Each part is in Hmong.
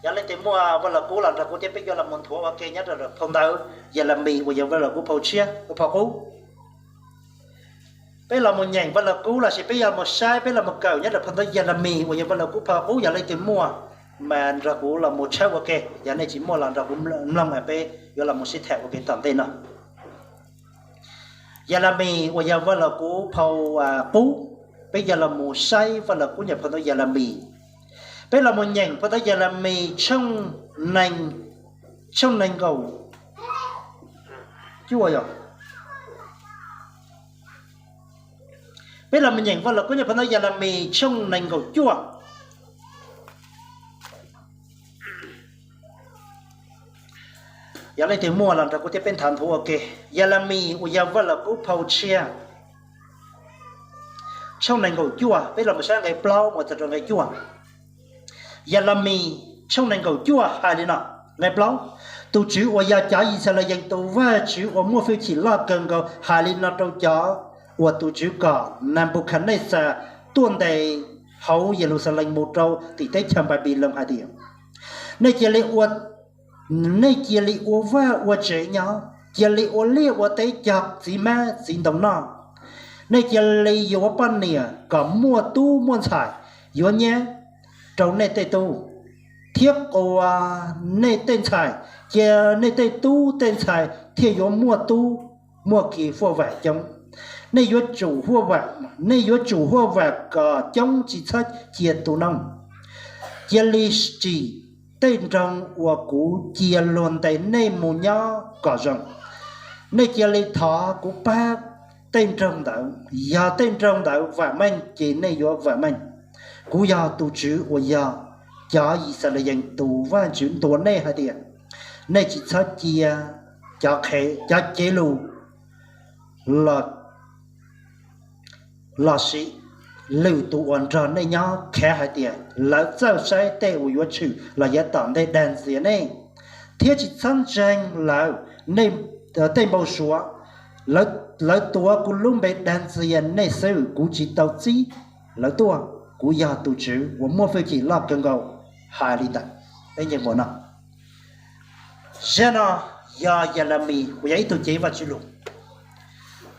Yog leej twg muaj Vaj Lug Kub los nrog kuv thiab peb yuav los mus nthuav ua ke nyob rau phau ntawv Yelemis uas yog Vaj Lug Kub phau tshiab, phau qub. Peb los mus nyeem Vaj Lug Kub lossis peb yuav los mus saib, peb los mus kawm nyob rau phau ntawv Yelemis uas yog Vaj Lug Kub phau qub. Yog leej twg muaj mas nrog kuv los mus tshawb ua ke, yog nej tsis muaj los nrog kuv mloog, peb yuav los mus sib tham ua ke tom ntej no. Yelemis uas yog Vaj Lug Kub phau qub, peb yuav los mus saib Vaj Lug Kub nyob phau ntawv Yelemis. Peb los mus nyeem phau ntawv Yelemis tshooj nees nkaum cuaj yog. Peb los mus nyeem Vaj Lug Kub nyob phau ntawv Yelemis tshooj nees nkaum cuaj. Yog leej twg muaj los nrog kuv thiab peb nthuav ua ke. Yelemis uas yog Vaj Lug Kub phau tshiab, tshooj nees nkaum cuaj, peb los mus saib nqe plaub mus txog rau nqe cuaj. Yelemis tshooj nees nkaum cuaj hais li no, nqe plaub: Tus Tswv uas yog cov Yixalayees tus Vajtswv uas muaj hwj chim loj kawg nkaus hais li no rau cov uas tus tswv kom Nanpukhadnexas tuaj ntes hauv Yeluxalees mus rau tim teb chaws Npanpiloos hais tias, nej cia li ua, nej cia li ua vaj ua tsev nyob, cia li ua liaj ua teb cog txiv hmab txiv ntoo noj. Nej cia li yuav poj niam kom muaj tub muaj ntxhais, yuav nyab rau nej tej tub, thiab quas nej tej ntxhais, cia nej tej tub tej ntxhais thiaj yuav muaj tub muaj ki huaj vam coob. Nej yuav tsum huaj vam, nej yuav tsum huaj vam kom coob tsis txhob cia tu noob. Cia li tsim tej nroog uas kuv cia luag ntes nej mus nyob kom zoo. Nej cia li thov kuv pab tej nroog ntawd, yog tej nroog ntawd vam meej ces nej yuav vam meej. Kuv yog tus Tswv uas yog cov Yixalayees tus Vajtswv ntuas nej hais tias, nej tsis txhob cia cov qhev, cov cev lus los sis lwm tus uas nrog nej nyob khav hais tias lawv txawj saib tej uas yuav tshwm los yav tom ntej dag ntxias nej, thiab tsis txhob ntseeg lawv tej npau suav. Lawv tuav kuv lub npe dag ntxias nej xwb, kuv tsis tau txib lawv tuaj. Kuv yog tus Tswv uas muaj hwj chim loj kawg nkaus hais li ntawd. Peb nce mus no, zaj no yog Yelemis uas yog ib tug cev Vajtswv lus.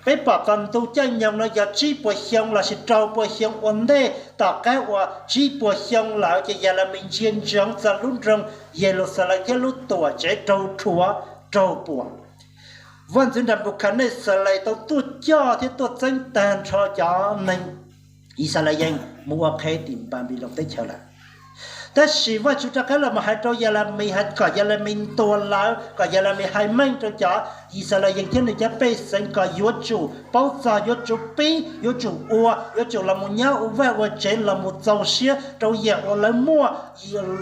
Peb pom txog ntu caij nyoog no yog tsib puas xyoo lossis rau puas xyoo ua ntej, tom qab uas tsib puas xyoo lawm ces Yelemis ntsia ntsoov txog lub nroog Yeluxalees thiab lub tuam tsev raug rhuav raug puas. Vaj ntxwv Nanpukhadnexales tau tuaj coj thiab tuaj txeeb tag nrho cov neeg Yixalayees mus ua qhev tim Npanpiloos teb chaws lawm. Tab sis Vajtswv rov qab los mus hais rau Yelemis, hais kom Yelemis ntuas lawv, kom Yelemis hais meej rau cov Yixalayees thiab nws cov pej xeem kom yuav tsum paub txog, yuav tsum pib, yuav tsum ua, yuav tsum los mus nyob ua vaj ua tsev, los mus txaus siab rau yam uas lawv muaj,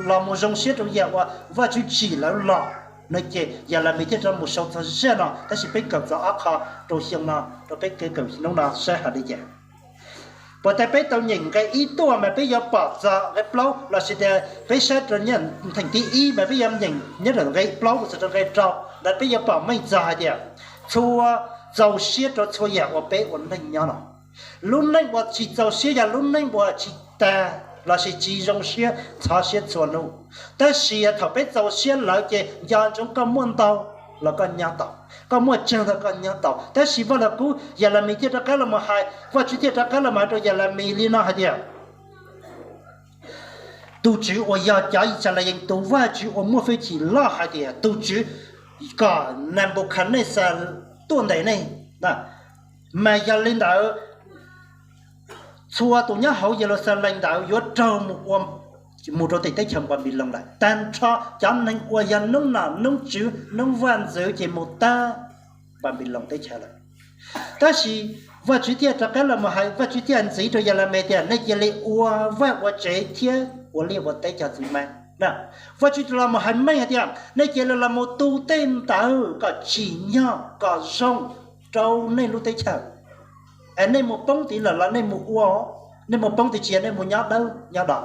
los mus zoo siab rau yam uas Vajtswv tsim lawv los no. Ces Yelemis thiaj rov mus sau txog zaj no, tab sis peb kawm txog ob qho rau xyoo no rau peb kev kawm hnub no saib hais li cas. Puas tas peb tau nyeem nqe ib tuaj mas peb yuav pom txog nqe plaub, lossis tias peb saib rau theem thib ib mas peb yuav nyeem nyob rau nqe plaub mus txog rau nqe rau ntawd peb yuav pom meej txog hais tias txhua, txaus siab rau txhua yam uas peb ua neej nyob no. Lub neej uas tsis txaus siab yog lub neej uas tsis tag lossis tsis zoo siab, ntxhov siab txhua hnub. Tab sis thaum peb txaus siab lawm ces nco ntsoov koj muaj ntau los koj nyob tau, koj muaj tsawg ntau koj nyob tau. Tab sis Vaj Lug Kub, Yelemis thiaj rov qab los mus hais, Vajtswv thiaj rov qab los mus hais rau Yelemis li no hais tias, tus Tswv uas yog cov Yixalayees tus Vajtswv uas muaj hwj chim loj hais tias tus Tswv kom Nanpukhadnexales tuaj ntes nej, mas yog li ntawd txhua tus nyob hauv Yeluxalees ntawd yuav raug mus ua, mus rau tim teb chaws Npanpiloos lawm. Tag nrho cov neeg uas yog noob nom noob tswv noob vaj ntxwv ces mus tab Npanpiloos teb chaws lawm. Tab sis Vajtswv thiaj rov qab los mus hais, Vajtswv thiaj ntxiv rau Yelemis tias nej cia li ua vaj ua tsev thiab ua liaj ua teb cog txiv hmab. Vajtswv los mus hais meej hais tias nej cia li los mus tu tej ntawd kom tsim nyog kom zoo rau nej lub teb chaws. Es nej mus poob tid lawm los nej mus ua, nej mus poob tid tsis yog nej mus nyob dawb nyob do,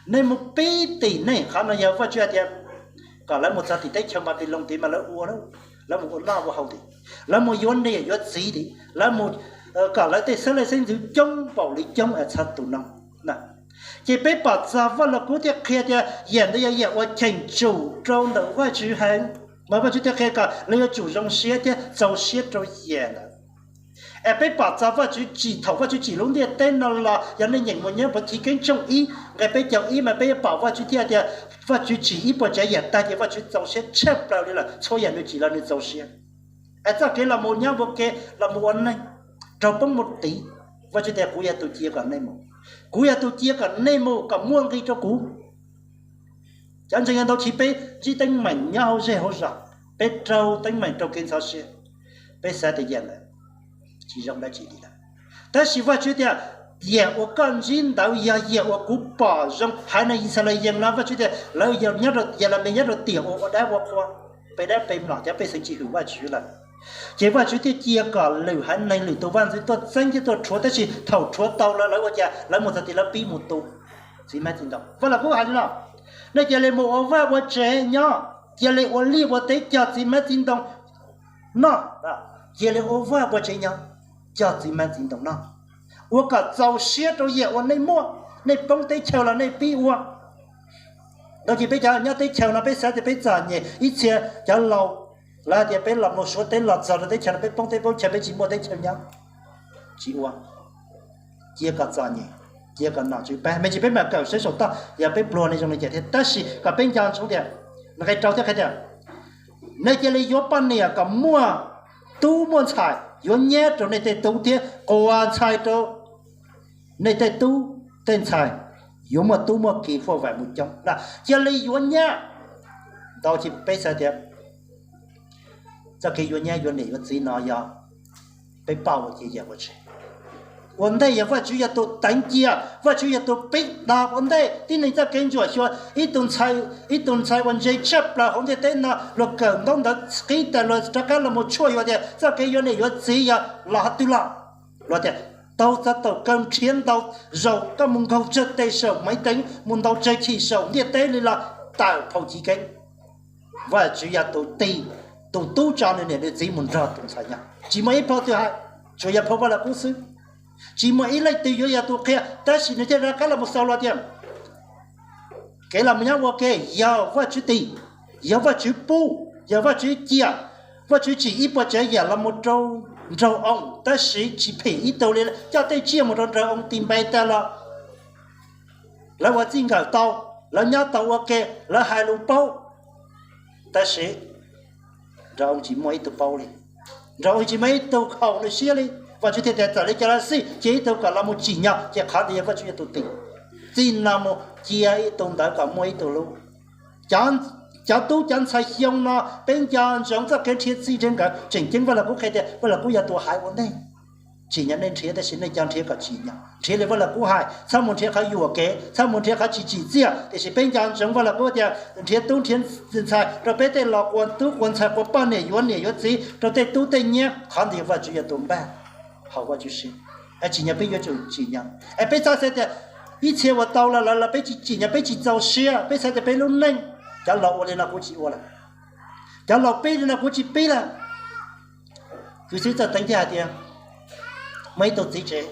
nej mus pib tim nej. Qhov no yog Vajtswv hais tias kom lawv mus txog tim teb chaws Npanpiloos tid mas lawv ua, lawv mus ua noj ua haus tid, lawv mus yuav niam yuav txiv tid, lawv mus, kom lawv tej xeeb leej xeeb ntxwv coob npaum li coob es txog tus no. Ces peb pom txog Vaj Lug Kub thiaj qhia tias yam ntawd yog yam uas cheem tsum rau ntawm Vajtswv heev, mas Vajtswv thiaj qhia kom lawv yuav tsum zoo siab thiab txaus siab rau yam ntawd. Es peb pom txog Vajtswv tsim, thaum Vajtswv tsim lub ntiaj teb no los yog nej nyeem mus nyob puas Chiv Keeb tshooj ib nqe peb caug ib mas peb yuav pom Vajtswv thiaj tias Vajtswv tsim ib puas tsav yam tag ces Vajtswv txaus siab tshaj plaws li lawm, txhua yam nws tsim los nws txaus siab. Es txoj kev los mus nyob ua ke, los mus ua neeg, raug poob mus tiv, Vajtswv tias kuv yog tus cia kom nej mus, kuv yog tus cia kom nej mus kom muaj nqis rau kuv. Cov ntseeg yog ntau tsis peb ntsib teeb meem nyob hauv zej hauv zos, peb raug teeb meem raug kev ntxhov siab, peb xav tias yam ntawd tsis zoo dab tsi li lawm. Tab sis Vajtswv tias yam uas koj ntsib ntawd yog yam uas kuv pom zoo haiv neeg Yixalayees no, Vajtswv tias lawv yog nyob rau, yog lawv me nyob rau tiam uas ua dab ua qhua, peb dab peb mlom cov pej xeem tsis hwm Vajtswv lawm. Ces Vajtswv thiaj cia kom lwm haiv neeg lwm tus vaj ntxwv tuaj txeeb thiab tuaj rhuav, tab sis thaum rhuav tau lawv, lawv ua cas? Lawv mus txog tim lawv pib mus tu txiv hmab txiv ntoo. Vaj Lug Kub hais li no, nej cia li mus ua vaj ua tsev nyob, cia li ua liaj ua teb cog txiv hmab txiv ntoo noj, cia li ua vaj ua tsev nyob, cog txiv hmab txiv ntoo noj, ua kom txaus siab rau yam uas nej muaj. Nej poob teb chaws los nej pib ua. Ntau ces peb cov nyob teb chaws no peb xav tias peb txom nyem, ib txhia cov laus lawv hais tias peb los mus Suav teb los txog rau teb chaws no peb poob teb poob chaws peb tsis muaj teb chaws nyob, tsis ua, cia kom txom nyem, cia kom nom tswv pab me ntsis peb mam kawm saib saum toj yog peb pluag nej zoo li cas thiab. Tab sis kom peb nco ntsoov tias nqe rau thiaj qhia tias nej cia li yuav poj niam kom muaj tub muaj ntxhais, yuav nyab rau nej tej tub thiab quas ntxhais rau nej tej tub tej ntxhais, yuav muaj tub muaj ki huaj vaim mus coob na, cia li yuav nyab. Ntau ces peb xav tias txoj kev yuav nyab yuav niam yuav txiv no yog peb pauj ua cia yam ua tsev. Ua ntej yog Vajtswv yog tus teev cia, Vajtswv yog tus pib dag ua ntej tib neeg txoj kev ntsuam xyuas. Ib tug ntxhais uas ntse tshaj plaws hauv ntiaj teb no luag kawm ntaub ntawv qib tas luag rov qab los mus tshuaj yuav tias txoj kev yuav niam yuav txiv yog los qhov twg los? Luag tias tau txog thaum kawg nrhiav ntau zaus koj mus nkaug tsawg tes saum maiv teev, mus ntaus tsawg chim saum ntiaj teb li los tawm phau Chiv Keeb. Vajtswv yog tus tig, tus tub tso nws niam nws txiv mus nrog tus ntxhais nyob, tsis muaj ib phau twg hais, tsuas yog phau Vaj Lug Kub xwb. Tsis muaj ib leej twg yuav yog tus qhia, tab sis nws thiaj rov qab los mus xaus los tias kev los mus nyob ua ke yog Vajtswv tig, yog Vajtswv pub, yog Vajtswv cia. Vajtswv tsim ib puas tsav yam los mus rau nraug oo, tab sis tsis phim ib tug li. Coj tej tsiaj mus rau nraug oo tis npe tag los lawv ua txij nkawm tau, lawv nyob tau ua ke, lawv hais lus paub, tab sis nraug oo tsis muaj ib tug paub li. Nraug oo tsis muaj ib tug haum nws siab li. Vajtswv thiaj tias txawm li cas los xij, cia ib tug kom los mus tsim nyog, ces qhov ntawd yog Vajtswv yog tus tig. Txij no mus cia ib tug ntawd kom muaj ib tug lub. Cov tub cov ntxhais xyoo no peb nco ntsoov txoj kev nrhiav txij nrhiav nkawm, tseem ceeb Vaj Lug Kub qhia tias Vaj Lug Kub yog tus hais ua ntej. Tsim nyog nej nrhiav, tab sis nej cov nrhiav kom tsim nyog, nrhiav li Vaj Lug Kub hais, txhob mus nrhiav qhov yuam kev, txhob mus nrhiav qhov tsis tsim txiaj. Tiam sis peb nco ntsoov Vaj Lug Kub tias nrhiav tub nrhiav ntxhais rau peb tej los quas tub quas ntxhais, quas poj niam yuav niam yuav txiv, rau tej tub tej nyab, qhov ntawd Vajtswv yog tus npaj hauv Vajtswv siab. Es tsim nyog peb yuav tsum tsim nyog. Es peb txhob xav tias ib txhia uas tau los lawm los peb tsis tsim nyog, peb tsis txaus siab, peb xav tias peb lub neej, cov laus ua li no kuv tsis ua lawm, cov laus pib li no kuv tsis pib lawm. Kwv Xib Txawj Teev thiaj hais tias muaj ib tug txiv tsev,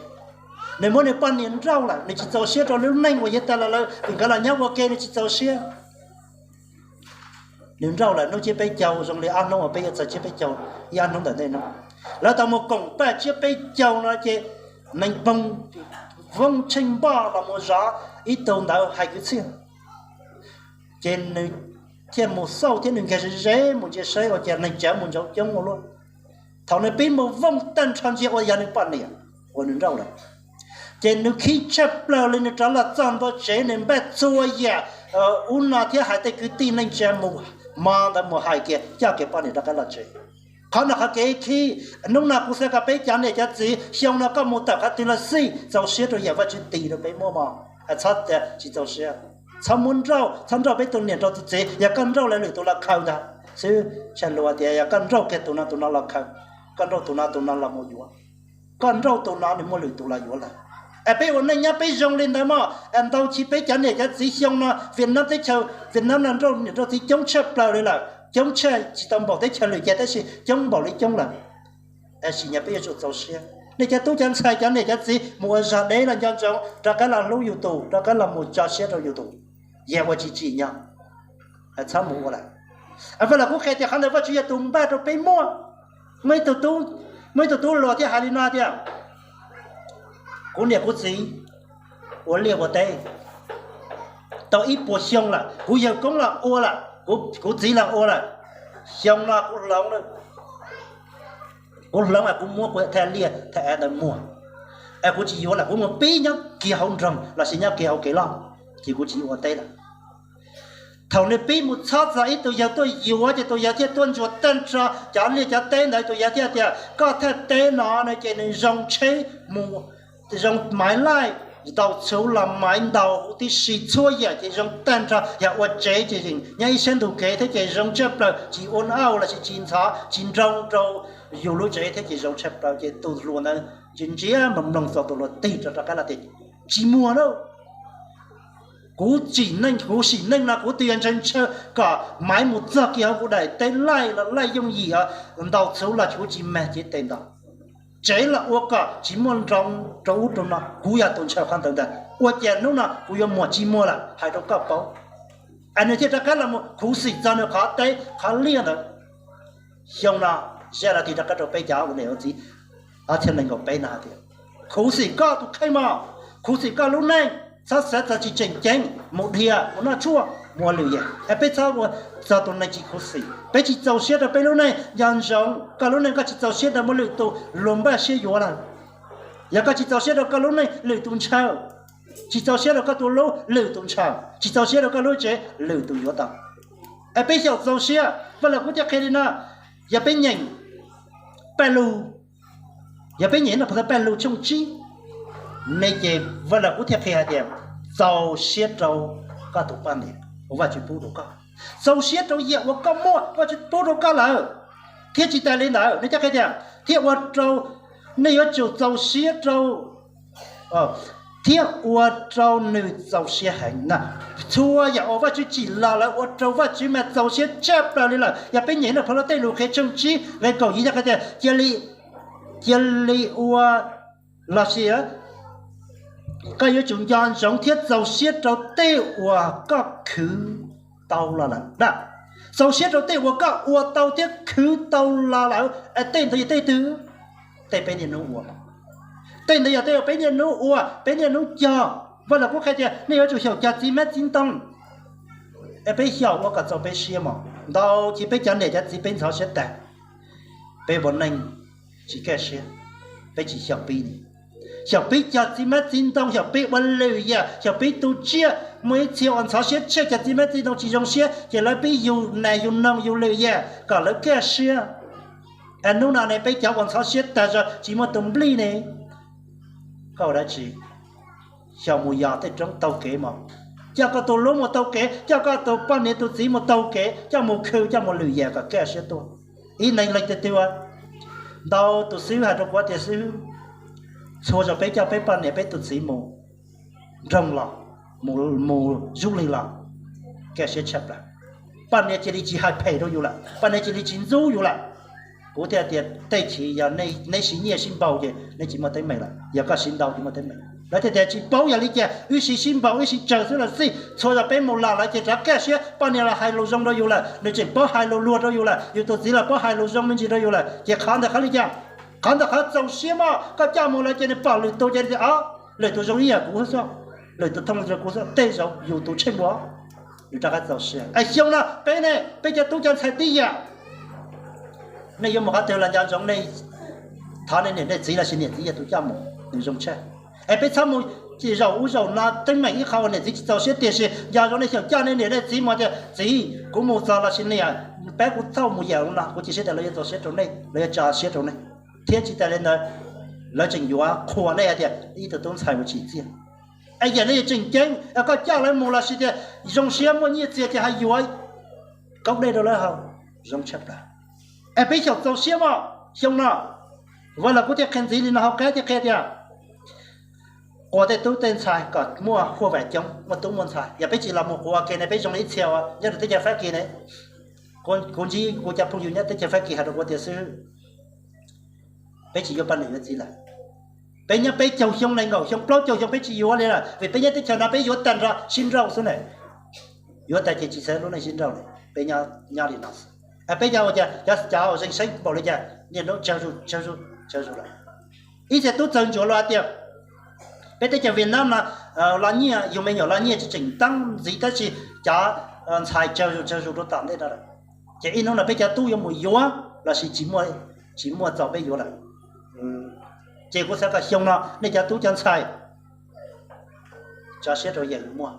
nws muab nws poj niam nrauj lawm, nws tsis txaus siab rau lub neej uas yuav tag los lawm, vim nkawd los nyob ua ke nws tsis txaus siab. Nws nrauj lawm hnub tsiab peb caug zoo li ob hnub uas peb yuav txog tsiab peb caug, ib ob hnub ntawm ntej no, lawv tau mus koom paj tsiab peb caug no ces neeg poog vooj tsheej npoj los mus zov ib tug ntawd hais kwv txhiaj. Ces nws thiaj mus xauj thiab nws nkag ze ze mus ntsia saib ua cas neeg tsav mus ntsaud coob ua luaj. Thaum nws pib mus vooj tag nrho ntsia ua yog nws poj niam uas nws nrauj lawm. Ces nws khib tshaj plaws li, nws rov los txog ntua tsev nws npaj txhua yam ub no thiab hais tej kwv tij neej tsa mus, hmo ntawd mus hais kiag coj kiag poj niam rov qab los tsev. Qhov no qhov kev khib. Hnub no kuv xav kom peb cov niam cov txiv xyoo no koj mus tawm qhov twg los xij, txaus siab rau yam Vajtswv tis rau peb muaj mog. Txhob tias tsis txaus siab. Txhob muab nrauj, txhob nrauj peb tus niam nrauj tus txiv. Yog koj nrauj lawv lwm tus los khaws ntag xwb. Tshaj lus tias yog koj nrauj kiag tus no tus no los khaws, koj nrauj tus no tus no los mus yuav, koj nrauj tus no nws muaj lwm tus los yuav lawm. Es peb ua neej nyob peb zoo li ntawd mog. Ntau tsis peb cov niam cov txiv xyoo no Vietnam teb chaws Vietnam no nrauj niam nrauj txiv coob tshaj plaws li lawm, coob tshaj tsis tau npaum teb chaws lwm ces tab sis coob npaum li coob lawm. Sim nyog peb yuav tsum txaus siab. Nej cov tub cov ntxhais, cov niam cov txiv mus ua zog deb los nco ntsoov, rov qab los hlub yus tus, rov qab los mus tso siab rau yus tus. Yog ua tsis tsim nyog, txhob mus ua lawm. Vajluskub qhia tias qhov ntawd Vajtswv yog tus npaj rau peb muaj. Muaj ib tug tub, muaj ib tug tub hluas thiaj hais li no tias, kuv niam kuv txiv ua liaj ua teb tau ib puas xyoo lawm, kuv yawg koob los ua lawm, kuv txiv los ua lawm, xyoo no kuv hloov, kuv hloov kuv muab kuv thaj liaj thaj av ntawd muag, es kuv tsis yuav lawm, kuv mus pib nyob kiag hauv nroog lossis nyob kiag hauv kev loj, ces kuv tsis ua teb lawm. Thaum nws pib mus txhob txog ib tug yawg tuaj yuav, ces tus yawg thiaj tuaj ntsuas tag nrho cov liaj cov teb ntawd, tus yawg thiaj tias koj thaj teb no no ces nws zoo tsheb mus, zoo maiv laij, ntaus txhuv los maiv ntaus huv tib si, txhua yam ces zoo tag nrho, yog ua tsev ces nyob ib sab ntug kev thiab ces zoo tshaj plaws, tsis ua auj lossis tsis ntxhov tsis nroo rau yus lub tsev thiab ces zoo tshaj plaws. Ces tus hluas ntawd ntsia ntsia mloog mloog txog tus hluas tig rov rov qab los tias, tsis muag lauj. Kuv tsim neej, kuv sim neej no kuv twb yuav ntshaw ntshaw kom maiv mus txog kiag hauv kuv daim teb, laij los laij yooj yim, ntaus txhuv los kuv tsis mag cev tes ntaus, tsev los ua kom tsis muaj nroo rau ub rau no, kuv yog tus ntshaw qhov ntawd ntag. Ua cas hnub no kuv yuav muag tsis muag lawm, hais rau koj paub. Es nws thiaj rov qab los mus khuv xim txog nws qhov teb qhov liaj ntawd. Xyoo no, zaj no tig rov qab rau peb cov ua niam ua txiv, ob txhiab nees nkaum peb no hais tias, khuv xim koj tus kheej mog, khuv xim koj lub neej, txhob xav txog tsis tseem ceeb, mus dhia, mus noj tshuaj, mus ua lwm yam, es peb txhob ua txog tus neeg tsis khuv xim. Peb tsis txaus siab rau peb lub neej, nco ntsoov koj lub neej koj tsis txaus siab rau muaj lwm tus luag npaj siab yuav lawm. Yog koj tsis txaus siab rau koj lub neej, lwm tus ntshaw, tsis txaus siab rau koj tus hlub, lwm tus ntshaw, tsis txaus siab rau koj lub tsev, lwm tus yuav tau. Es peb xyaum txaus siab, Vaj Lug Kub thiaj qhia li no, yog peb nyeem Paj Lug, yog peb nyeem na, Paj Lug tshooj tsib, ne ces Vaj Lug Kub thiaj qhia hais tias, txaus siab rau koj tus poj niam uas Vajtswv pub rau koj, txaus siab rau yam uas koj muaj Vajtswv pub rau koj lawm. Thiab tsis tas li ntawd, nws thiaj qhia tias, thiab ua rau, nej yuav tsum txaus siab rau, thiab ua rau nws txaus siab heev na. Txhua yam uas Vajtswv tsim los lawm ua rau Vajtswv mas txaus siab tshaj plaws li lawm. Yog peb nyeem na, Phau Lus tej lus qhia tshooj tsib nqe kaum yim thiaj qhia tias, cia li, cia li ua, lossis koj yuav tsum nco ntsoov thiab txaus siab rau tej uas koj khwv tau los lawm na. Txaus siab rau tej uas koj ua tau thiab khwv tau los lawm. Es tej ntawd yog tej twg? Tej peb niaj hnub ua. Tej ntawd yog tej uas peb niaj hnub ua, peb niaj hnub cog. Vaj Lug Kub qhia tias nej yuav tsum xyaum cog txiv hmab txiv ntoo. Es peb xyaum ua kom txaus peb siab mog. Ntau ces peb cov niam cov txiv peb ntxhov siab tag, peb ua neej tsis kaj siab, peb tsis xyaum pib li. Xyaum pib cog txiv hmab txiv ntoo, xyaum pib ua lwm yam, xyaum pib tu tsiaj. Muaj ib txhia uas ntxhov siab tshaj cog txiv hmab txiv ntoo tsis zoo siab ces lawv pib yug nas yug noog yug lwm yam kom lawv kaj siab. Es hnub no ne peb cov uas ntxhov siab tag zog tsis muaj tus nplij ne, koj ua dab tsi? Xyaum mus yos tej roob taug kev mog. Coj koj tus hlub mus taug kev, coj koj tus poj niam tus txiv mus taug kev, coj mus khw, coj mus lwm yam kom kaj siab tuaj. Ib neeg leej twg twg ua, ntau tus xib hwb hais rau kuv tias xib hwb, txhua zaus peb coj peb poj niam peb tus txiv mus nroog los, mus zuj lig los, kaj siab tshaj plaws. Poj niam cia li tsis hais phem rau yus lawm, poj niam cia li tsis ntxub yus lawm. Kuv thiaj tias tej chiv yog neb siv nyiaj sib npaug ces neb tsis muaj teeb meem lawm, yog koj siv ntau ces muaj teeb meem. Lawv thiaj tias tsis paub yog li cas, wb siv sib npaug wb siv tsawg xwb los xij, txhua zaus peb mus los lawv ces rov kaj siab, poj niam los hais lus zoo rau yus lawm, nws tseem paub hais lus luag rau yus lawm, yus tus txiv los paub hais lus zoo me ntsis rau yus lawm, ces qhov ntawd qhov li cas? Qhov ntawd qhov txaus siab mog, koj coj mus lawm ces nws pom lwm tus ces tias o, lwm tus zoo ib yam kuv xwb, lwm tus thooj zoo kuv xwb, tej zaum yus tus tsheej ua. Nws rov qab txaus siab. Es xyoo no peb ne, peb cov tub cov ntxhais tib yam, nej yuav mus qhov twg los nco ntsoov nej thov nej niam nej txiv lossis niam txiv yog tus coj mus, nws zoo tshaj. Es peb txhob mus zaum ub zaum no, teeb meem ib qho uas niam txiv tsis txaus siab tiam sis nco ntsoov nej xyaum coj nej niam nej txiv mus tias txiv, kuv mus txog lossis niam, pab kuv thauj mus yam no, kuv cia siab tias lawv yuav txaus siab rau nej, lawv yuav tso siab rau nej. Thiab tsis tas li ntawd, lawv tseem yuav qhuas nej hais tias ib tug tub ntxhais uas tsim txiaj. Es yam nej tseem ceeb, koj coj lawv mus lossis tias zoo siab muaj nyiaj txiag ces ho yuav kaub dej rau lawv haus, zoo tshaj plaws. Es peb xyaum txaus siab mog, xyoo no, Vaj Lug Kub thiaj qhia ntxiv li no hauv qab thiaj qhia tias, quas tej tub tej ntxhais kom muaj huaj vam coob, muaj tub muaj ntxhais. Yog peb tsis los mus quas ua ke ne, peb zoo li ib txhia uas nyob rau teb chaws Fab Kis ne, kuv ntsib kuv cov phooj ywg nyob teb chaws Fab Kis hais rau kuv tias xib hwb, peb tsis yuav poj niam yuav txiv lawm. Peb nyob peb caug xyoo, nees nkaum xyoo, plaub caug xyoo peb tsis yuav li lawm, vim peb nyob teb chaws no peb yuav tag nrho sib nrauj xwb ne. Yuav tas ces tsis xav lub neej sib nrauj li, peb nyob li no xwb. Peb cov ua cas, cov cov uas zeeg seeb npaum li cas, niaj hnub tsawg zus tsawg zus tsawg zus lawm. Ib txhia tub txawg ntsuav los hais tias peb teb chaws Vietnam no, los nyiaj, yug me nyuam los nyiaj tsis tseem teeb ntxiv tab sis cov ntxhais tsawg zus tsawg zus rau tom ntej no lawm. Ces ib hnub no peb cov tub yuav mus yuav los sis tsis muaj txaus peb yuav lawm. Ces kuv xav kom xyoo no nej cov tub cov ntxhais tso siab rau yam yuav muaj,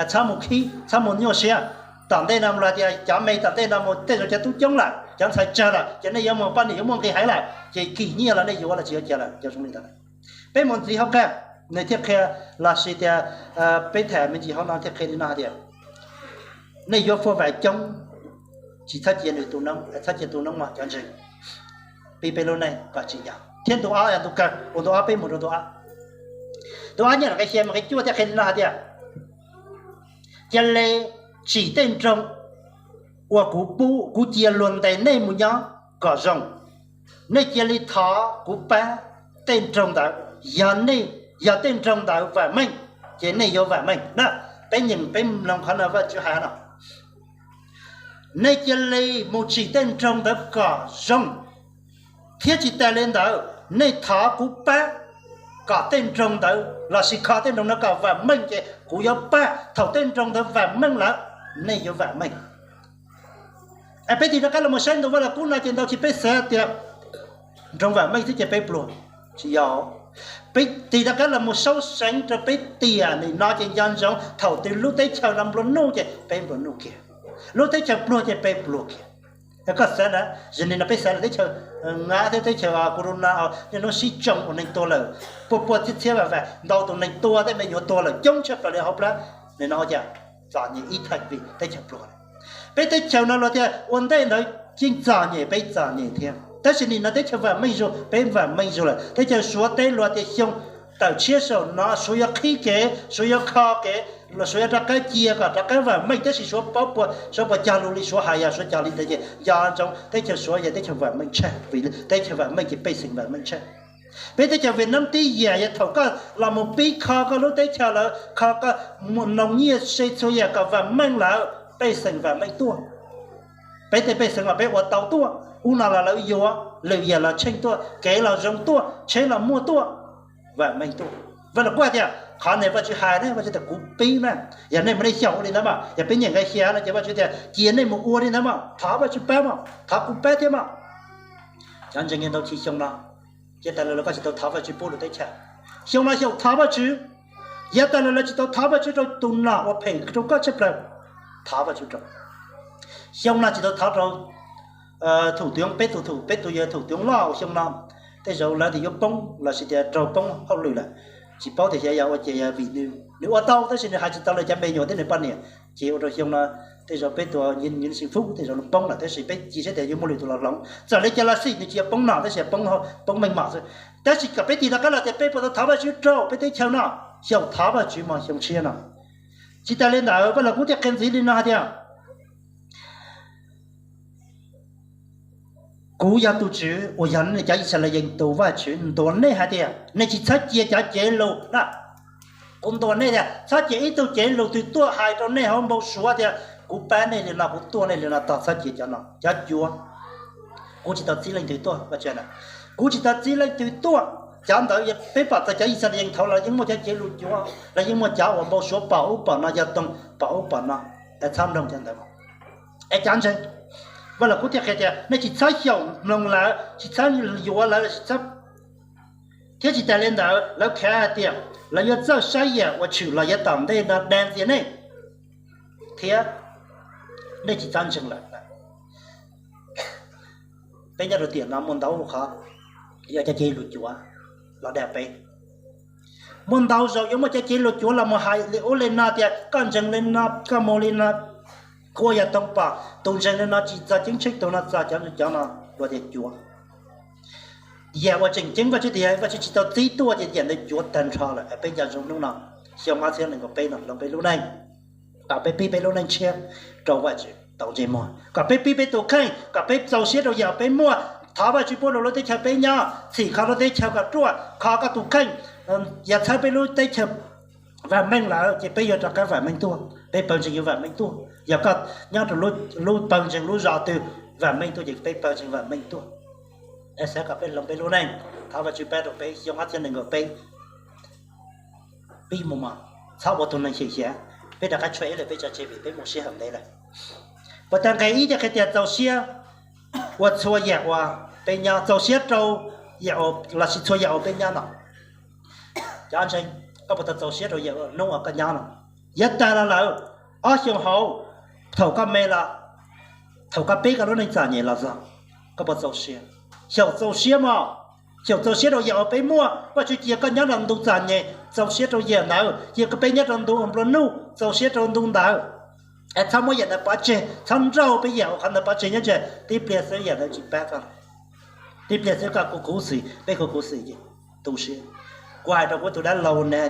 txhob mus khib, txhob mus nyuaj siab. Tom ntej no los tias cov me tom ntej no mus tej zaum cov tub coob lawm, cov ntxhais tsawg lawm, ces nej yuav mus poj niam yuav muaj nqis heev lawm, ces kim nyiaj los nej yuav los tsis yuav cia lawm, cov zoo li ntawd. Peb mus ntxiv hauv qab, nws thiaj qhia, los sis tias peb tham me ntsis hauv no thiaj qhia li no hais tias nej yuav fuaj vam coob, tsis txhob cia nws tu noob, txhob cia tu noob mog cov ntseeg. Pib peb lub neej kom tsim nyog thiab ntu ob, ntu kawg, ua ntu ob peb mus rau ntu ob. Ntu ob nyob nqe xya mus nqe cuaj thiaj qhia li no hais tias cia li tsim tej nroog uas kuv pub, kuv cia luag ntes nej mus nyob kom zoo. Nej cia li thov kuv pab tej nroog ntawd, yog nej, yog tej nroog ntawd vam meej, ces nej yuav vam meej na. Peb nyeem peb mloog qhov no Vajtswv hais no. Nej cia li mus tsim tej nroog ntawd kom zoo, thiab tsis tas li ntawd nej thov kuv pab kom tej nroog ntawd los sis kho tej nroog ntawd kom vam meej ces kuv yuav pab. Thaum tej nroog ntawd vam meej lawm, nej yuav vam meej. Es peb tig rov qab los mus saib ntu Vaj Lug Kub no ces ntau tsis peb xav tias nroog vam meej xwb ces peb pluag, tsis yog. Peb tig rov qab los mus saub seev rau peb tiam nim no ces nco ntsoov thaum twg lub teb chaws no nplua nuj ces peb nplua nuj kiag, lub teb chaws pluag ces peb pluag kiag. Koj xav na, zim nim no peb xav lawm teb chaws ngab thiab teb chaws corona niaj hnub sib tsoo ua neeg tuag lawm, pua pua txhiab txhiab vas vas, ntau tus neeg tuag, tej me nyuam tuag lawm coob tshaj plaws li hauv plab. Nim no ua cas txom nyem ib thaj vim teb chaws pluag. Peb teb chaws no luag tias ua ntej ntawd yeej txom nyem, peb txom nyem thiab, tab sis nim no teb chaws vam meej zuj, peb vam meej zuj lawm. Teb chaws Suav teb luag tias xyoo tawm tshiab saum no Suav yuav qhib kev, Suav yuav kho kev, Suav yuav rov qab cia kom rov qab vam meej, tab sis Suav paub puas, Suav puas cog lus li Suav hais, yog Suav cog li ntawd ces nco ntsoov teb chaws Suav yog teb chaws vam meej tshaj, vim teb chaws vam meej ces pej xeem vam meej tshaj. Peb teb chaws Việt Nam tib yam, yog thaum koj los mus pib kho koj lub teb chaws lawm, kho koj noog nyiaj se txhua yam kom vam meej lawm, pej xeem vam meej tuaj. Peb tej pej xeem mas peb ua tau tuaj, ub no los lawv yuav, lwm yam los tsheej tuaj, kev los zoo tuaj, tsheb los muaj tuaj, vam meej tuaj. Vaj Lug Kub hais tias qhov niam Vajtswv hais ne, Vajtswv tias kuv pib na, yog nej mus nej xyaum ua li ntawd mas, yog peb nyeem nqe xya no ces Vajtswv tias cia nej mus ua li ntawd mas, thov Vajtswv pab mas, thov kuv pab thiab mas. Cov ntseeg ntau tsis xyoo no, yav tas los lawv koj tsis tau thov Vajtswv pub lub teb chaws, xyoo no xyaum thov Vajtswv. Yav tas los lawv tsis tau thov Vajtswv rau tus nom uas phem rau koj tshaj plaws, thov Vajtswv rau. Xyoo no tsis tau thov rau thum tuv, peb tus thum, peb tus yog thum tuv loj xyoo no, tej zaum lawv tias yuav poob los sis tias raug poob hauj lwm lawm, tsis paub tias xyov yog ua cas, yog vim nws ua tau tab sis nws hais tsis tau lawv cov me nyuam thiab nws poj niam, ces ua rau xyoo no tej zaum peb tus Nguyễn Xuân Phúc tej zaum nws poob lawm, tab sis peb cia siab tias yuav muaj lwm tus los hloov. Txawm li cas los xij nws tsis yog poob nom tab sis poob, poob meej mom xwb. Tab sis kom peb tig rov qab los tias peb puas tau thov Vajtswv rau peb teb chaws no, xyaum thov Vajtswv mas xyoo tshiab no. Tsis tas li ntawd Vaj Lug Kub thiaj qhia ntxiv li no hais tias kuv yog tus Tswv uas yog nej cov Yixalayees tus Vajtswv ntuas nej hais tias nej tsis txhob cia cov cev lus na. Kuv ntuas nej tias txhob cia ib tug cev lus twg tuaj hais rau nej hauv npau suav tias kuv pab nej li no, kuv tuaj nej li no, tog txhob cia cov no, cov cuav. Kuv tsis tau txib leej twg tuaj, kuv tsis tau txib leej twg tuaj. Cov ntawd peb pom txog cov Yixalayees thaud los yeej muaj cov cev lus cuav, los yeej muaj cov uas npau suav pom ub pom no, yog toog pom ub pom no, es txhob mloog cov ntawd. Es cov ntseeg, Vaj Lug Kub thiaj qhia tias nej tsis txhob xyaum mloog lawv, tsis txhob yuav lawv, tsis txhob, thiab tsis tas li ntawd lawv khav hais tias lawv yuav txawj saib yam uas tshwm los yav tom ntej no dag ntxias nej, thiab nej tsis txhob ntseeg lawv. Peb nyob rau tiam no muaj ntau qhov yog cov cev lus cuav los dag peb. Muaj ntau zaus yuav muaj cov cev lus cuav los mus hais li ub li no tias koj ntseeg li no, koj mus li no, kua yog toog pom, tus ntseeg li no tsis txog ceeb tsheej, tus no txog, cov cov no luag tias cuav. Yam uas tseem ceeb Vajtswv tias Vajtswv tsis tau txib tuaj ces yam ntawd cuav tag nrho lawm. Peb nco ntsoov hnub no, xyoo ob txhiab nees nkaum peb no hloov peb lub neej, kom peb pib peb lub neej tshiab rau Vajtswv tau ntsej muag, kom peb pib peb tus kheej, kom peb txaus siab rau yam peb muaj, Thov Vajtswv pub rau lub teb chaws peb nyob, txhim kho lub teb chaws kom ruaj, kho koj tus kheej. Yog txhawb peb lub teb chaws vam meej lawm ces peb yuav rov qab vam meej tuaj, peb pawg ntseeg yuav vam meej tuaj. Yog koj nyob rau lub pawg ntseeg lub zos twg vam meej tuaj ces peb pawg ntseeg vam meej tuaj. Es xav kom peb hloov peb lub neej, thov Vajtswv pab rau peb xyoo ob txhiab nees nkaum peb, pib mus mog, txhob ua tus neeg xyem xyav, peb rov qab tshuav ib lwm peb tso tseg vim peb mus sij hawm ntev lawm. Puas tau nqe ib ces qhia tias txaus siab ua txhua yam uas peb nyob, txaus siab rau yam, lossis txhua yam uas peb nyob no. Cov ntseeg, koj puas tau txaus siab rau yam hnub uas koj nyob no? Yav tag los lawm, ob xyoos hauv, thaum koj me los, thaum koj pib koj lub neej txom nyem los txog, koj puas txaus siab? Xyaum txaus siab mog, xyaum txaus siab rau yam uas peb muaj. Vajtswv cia koj nyob rau ntu txom nyem, txaus siab rau yam ntawd. Cia peb nyob rau ntu uas nplua nuj, txaus siab rau ntu ntawd. Es txhob muab yam ntawd pov tseg, txhob nrauj peb yam uas qhov ntawd pov tseg nyob tseg, tib pliag xwb yam ntawd tsis pab koj. Tib pliag xwb koj kuj khuv xim, peb kuj khuv xim ces tu siab. Kuv hais rau kuv tus dab laug ne,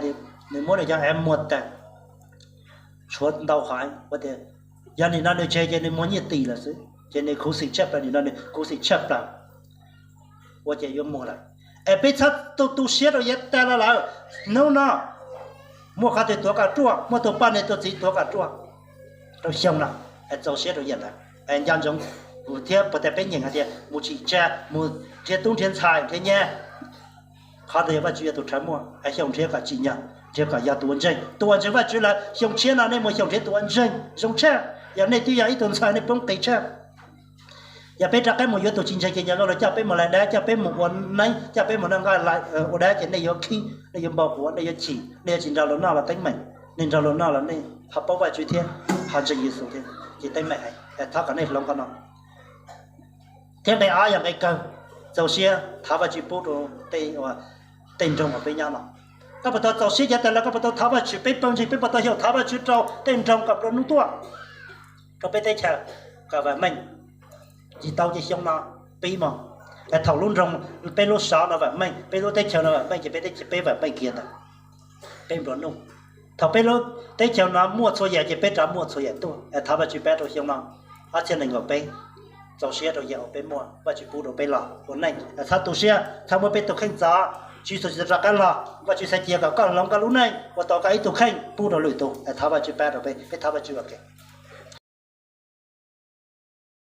nws muab nws cov av muag tag, tshuav ntau qhov ua tias yog nim no nws tseg ces nws muag nyiaj tim lawm xwb, ces nws khuv xim tshaj plaws, nim no nws khuv xim tshaj plaws. Ua ces yuav muag lawm. Es peb txhob tu tu siab rau yav tag los lawm. Hnub no muaj qhov twg tuav kom ruaj, muaj tus poj niam tus txiv tuav kom ruaj rau xyoo no, es txaus siab rau yam ntawd. Es nco ntsoov, thiab puas tias peb nyeem hais tias mus tsim tsa, mus nrhiav tub nrhiav ntxhais nrhiav nyab, qhov ntawd yog Vajtswv yog tus rhawv muaj, es xyaum nrhiav kom tsim nyog, nrhiav kom yog tus uas ntseeg. Tus uas ntseeg Vajtswv lawm, xyoo tshiab no nej mus xyaum nrhiav tus uas ntseeg zoo tshaj. Yog nej twb yog ib tug ntxhais nej poob qis tshaj. Yog peb rov qab mus yuav tus tsis ntseeg ces nco ntsoov lawv coj peb mus laij dab, coj peb mus ua neeb, coj peb mus noj nqaij ua dab ces nej yuav khib, nej yuav npau suav, nej yuav chim, nej yuav tsis nrog luag noj los teeb meem, nej nrog luag noj los nej ho paub Vajtswv thiab ho ntseeg Yexus thiab ces teeb meem heev. Thov kom nej hloov qhov no. Thiab nqe ob yog nqe kawg, txaus siab thov Vajtswv pub rau tej nroog uas peb nyob no. Koj puas tau txaus siab yav tag los koj puas tau thov Vajtswv, peb pawg ntseeg peb puas tau xyaum thov Vajtswv rau tej nroog kom nplua nuj tuaj, rau peb teb chaws kom vam meej. Tsis tau ces xyoo no pib mog, es thaum lub nroog, peb lub xov no vam meej, peb lub teb chaws no vam meej ces peb teb chaws peb vam meej kiag ntag, peb nplua nuj. Thaum peb lub teb chaws no muaj txhua yam ces peb rov muaj txhua yam tuaj. Es thov Vajtswv pab rau xyoo no ob txhiab nees nkaum peb, txaus siab rau yam uas peb muaj, Vajtswv pub rau peb los ua neej. Txhob tu siab, txhob muab peb tus kheej txov, Tswv Yexus tsis tau rov qab los, Vajtswv xav cia kom koj hloov koj lub neej ua tau koj ib tug kheej pub rau lwm tus. Thov Vajtswv pab rau peb, peb thov Vajtswv ua ke.